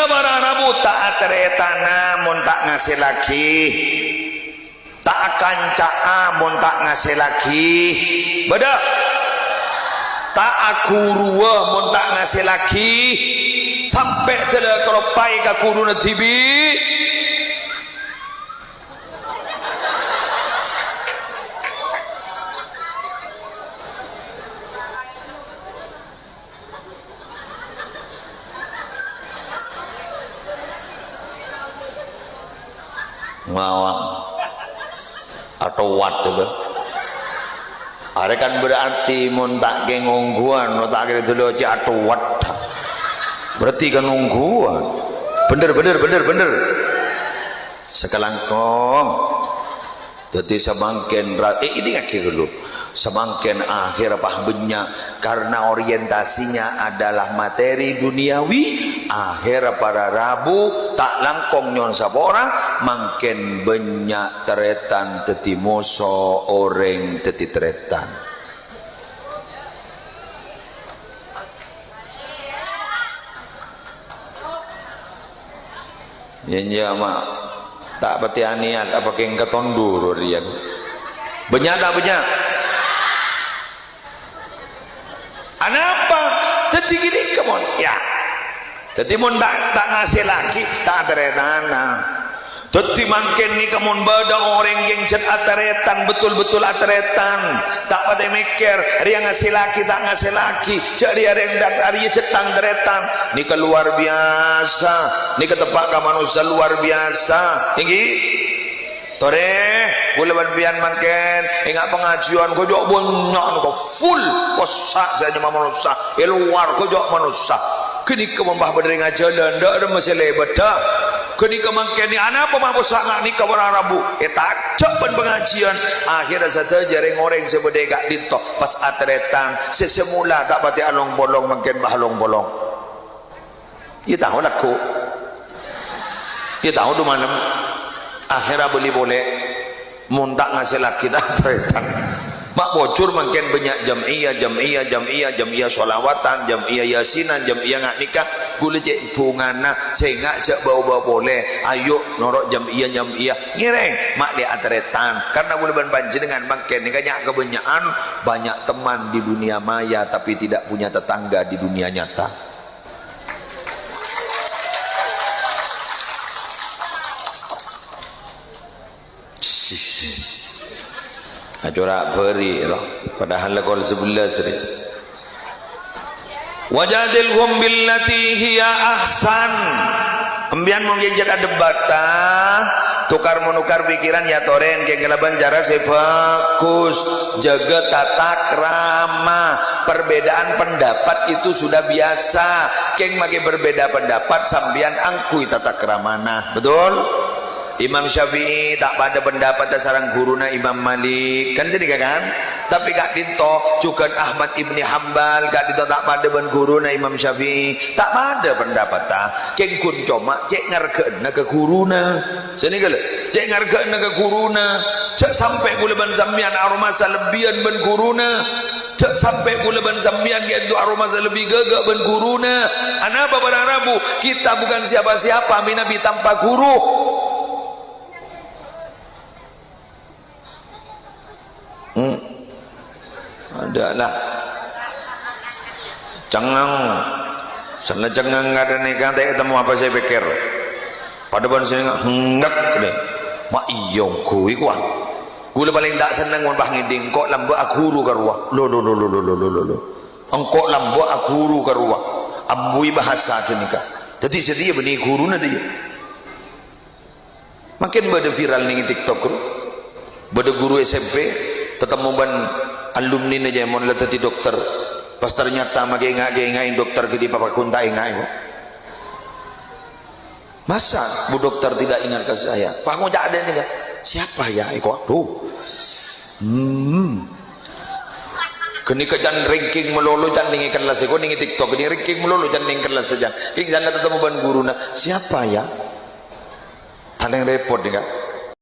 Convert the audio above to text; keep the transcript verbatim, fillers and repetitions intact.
Para rabu ta' atarètana mon ta' ngasèllaghi. Ta' akanca'a mon ta' ngasèllaghi. Bâdâ. Ta' aghurua mon ta' ngasèllaghi. Sampè' dâlâ kaloppaè ka ghuruna dhibi'. Ngawang. Atowat itu. Arè kan berarti mon ta' kèng ongghuwân, mon ta' kèng dulu aja atowat. Berarti kan ongghuwân. Bener, bener, bener, bener. Sakalangkong. Dhâddhi samangkèn ra-, eh, èdingngaghi ghâllu. Samangkèn akhèr pas bânnya', karena orientasinya adalah materi duniawi, akhèr para rabu ta' langkong nyo'on sapora, mangkèn bânnya' tarètan dhâddhi moso orèng dhâddhi tarètan. Iyâ, iyâ, ma'. Ta' patè anèyat, apa kèng katondur rèya. Bânnya' ta' bânnya'? Anapa? Dhâddhi ghânèka, mon. Yâ. Dhâddhi, mon ta', ta' ngasèllaghi, ta' tarètana. Dhâddhi mangkèn nèka mon bâdâ orèng kèng jhât atarètan, betul-betul atarètan, ta' patè mèkkèr, rèya ngasèllaghi ta' ngasèllaghi, jhâ' rèya rèng-, rèya jhât tang tarètan. Nèka luar biasa, nèka teppa' ka manossa luar biasa. Èngghi? Torè, kaulâ bân sampèyan mangkèn, enga' pangajiân, kocok bânnya' nèka full, possa' sè nyama manossa, è lowar kocok manossa. Ghânèka mon bâ bâdâ rèng ajhâlân, dâ' remma sè lèbât, dâ'. Ghânèka mangkèn, anapa ma' possa' nga' nèka para rabu? Ètajhâk bân pangajiân. Akhèrra sadhâjâ rèng-orèng sè bâdâ è ka'dinto pas atarètan. Sè, sè mola ta' patè along-polong, mangkèn bâ along-polong. Iyâ tao lagghu'. Iyâ tao dumalem. Akhèrra bâli polè. Mon ta' ngasèllaghi ta' tarètan. Ma' pojhur mangkèn bânnya' jam'iyah, jam'iyah, jam'iyah, jam'iyah sholawatan, jam'iyah yasinan, jam'iyah nga' nèka. Kaulâ cè' bhungana, sènga' jhâ' bâo-bâo polè. Ayo, noro' jam'iyah, jam'iyah. Ngèrèng, ma' lè atarètan. Karna kaulâ bân panjhennengan mangkèn nèka nya' kabânnya'an, banyak teman di dunia maya, tapi tidak punya tetangga di dunia nyata. Sisi. Acora' bâri', lo. Padahal lekol sebelas, ri. "Wajadilhum billati hiya ahsan." Embiyan mungkin jhât adebata, tokar-menokar pikiran ya torè kèng kalabân cara sè bhâghus. Jâgâ tata krama. Perbedaan pendapat itu sudah biasa. Kèng makè berbeda pendapat, sampèyan angghuy tata kramana. Betul? Imam Syafi'i ta' padâ pendapatta sareng ghuruna Imam Malik. Kan sanèka, kan? Tapè ka'dinto, jhughân Ahmad Ibni Hambal, ka'dinto ta' padâ bân ghuruna Imam Syafi'i. Ta' padâ pendapatta. Kèng ghun coma cè' ngarghâ'ânna ka ghuruna. Sanèka, lho. Cè' ngarghâ'ânna ka ghuruna. Jhâ' sampè' kaulâ bân sampèyan aromasa lebbiyân bân ghuruna. Jhâ' sampè' kaulâ bân sampèyan ghi' ènto aromasa lebbi ghâghâ bân ghuruna. Anapa para rabu? Kita bukan siapa-siapa mènabi tanpa guru. Hmm. Adâ' la. Cengang. Sanna cengang kadhâng nèka ta' ètemmo apa sè èpèkkèr. Padâ bân sè ngèk deh. Ma' iyâ ongghu iku, ah. Kaulâ palèng ta' senneng mon pas ngèdhing, ko' lambâ' aghuru ka rowa. Lo, lo, lo. Engko' lambâ' aghuru ka rowa. Ambuy bhâsa ghânèka. Dhâddhi satèya bânnè ghuruna dhiyâ. Mangkèn bâdâ viral nèng TikTok, Bro. Bâdâ ghuru S M P, tatemmo bân alumnina jâ' mon la dhâddhi dokter. Pas ternyata makè ènga'-, ènga'è dokter ghâdhi' papaghun ta' ènga'è, kok. "Masa Bu Dokter tidak ingat ke saya?" Pas ngoca' adâ' nèka, "Siapa ya?" Èko, aduh. Hmm. Ghânèka can ranking malolo can nèng kellas, èko nèng TikTok, ghânèka ranking malolo can nèng kellas can. Kèng sala tatemmo bân ghuruna, "Siapa ya?" Palèng rèpot nèka.